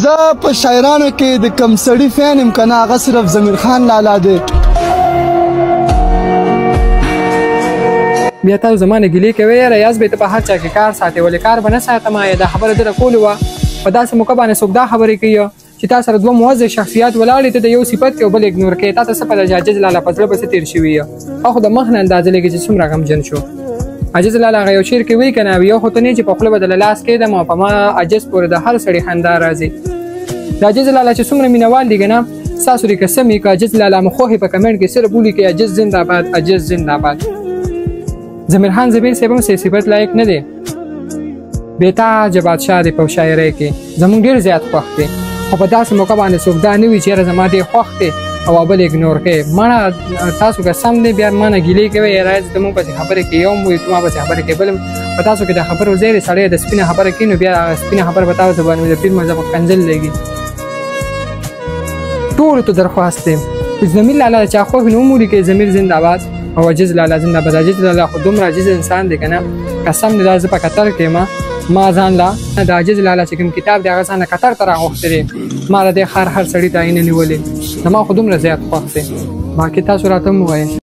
زه په شاعرانو کې د کم سړي فین یم که نه، هغه صرف ضمیر خان لالا دی. بیا تاسو زما نه ګیلې کوئ، یاره یاز به ته په هر چا کې کار ساتې، ولې کار به نه ساتم؟ دا خبره دې کولې وه. په داسې موقع باندې څوک دا خبرې کوي چې تا سره دوه موظف شخصیات ولاړ دي، ته د یو صفت کې او بل اګنور کوې، تا ته څه پته چې عاجز لالا په زړه به څه تېر شوي؟ او خو د مخ نه اندازه لګي چې څومره غمجن شو عاجز لالا. هغه یو شعر کې وایي که نه، یو خو ته نه چې په خوله به د لاس کېدم او په ما عاجز پورې د هر سړي خندا راځي. د عاجز لالا چې څومره مینهوال دي که نه، ستاسو دې قسم وي که عاجز لالا مو خوښ په کمنټ کې صرف ولیکئ عاجز زنده باد، عاجز زنده باد. ضمیر خان زبیر صاحب هم څه صفت لایق نه دی، بېتاجه بادشاه دی په شاعرۍ کې، زموږ ډېر زیات خوښ دی. خو په داسې موقع باندې څوک دا نه وي چې یاره زما دې خوښ دی او بل اګنور کوي. مړه تاسو که سم دی بیا ما نه ګیلې کوئ، یاره ته مونږ پسې خبرې کوې، یو مو ته ما پسې خبرې کوې، بل په تاسو کې د خبرو ځای دی. سړی د سپینه خبره کوي نو بیا سپینه خبره په تاسو باندې د پیر مذهب کنځل لګي. ټولو ته درخواست دی چې ضمیر لالا چا خوښ نو ولیکئ ضمیر زنده آباد او عاجز لالا زنده باد. عاجز لالا خو دومره عاجز انسان دی که نه، قسم دی دا زه په قطر کې یم، ما ځان له د عاجز لالا چې کوم کتاب دی هغه ځان له قطر ته راغوښتی دی. ما د دې ښار هر سړي ته عینه نیولې، زما خو دومره زیات خوښ دی. باقي تاسو راته هم ووایئ.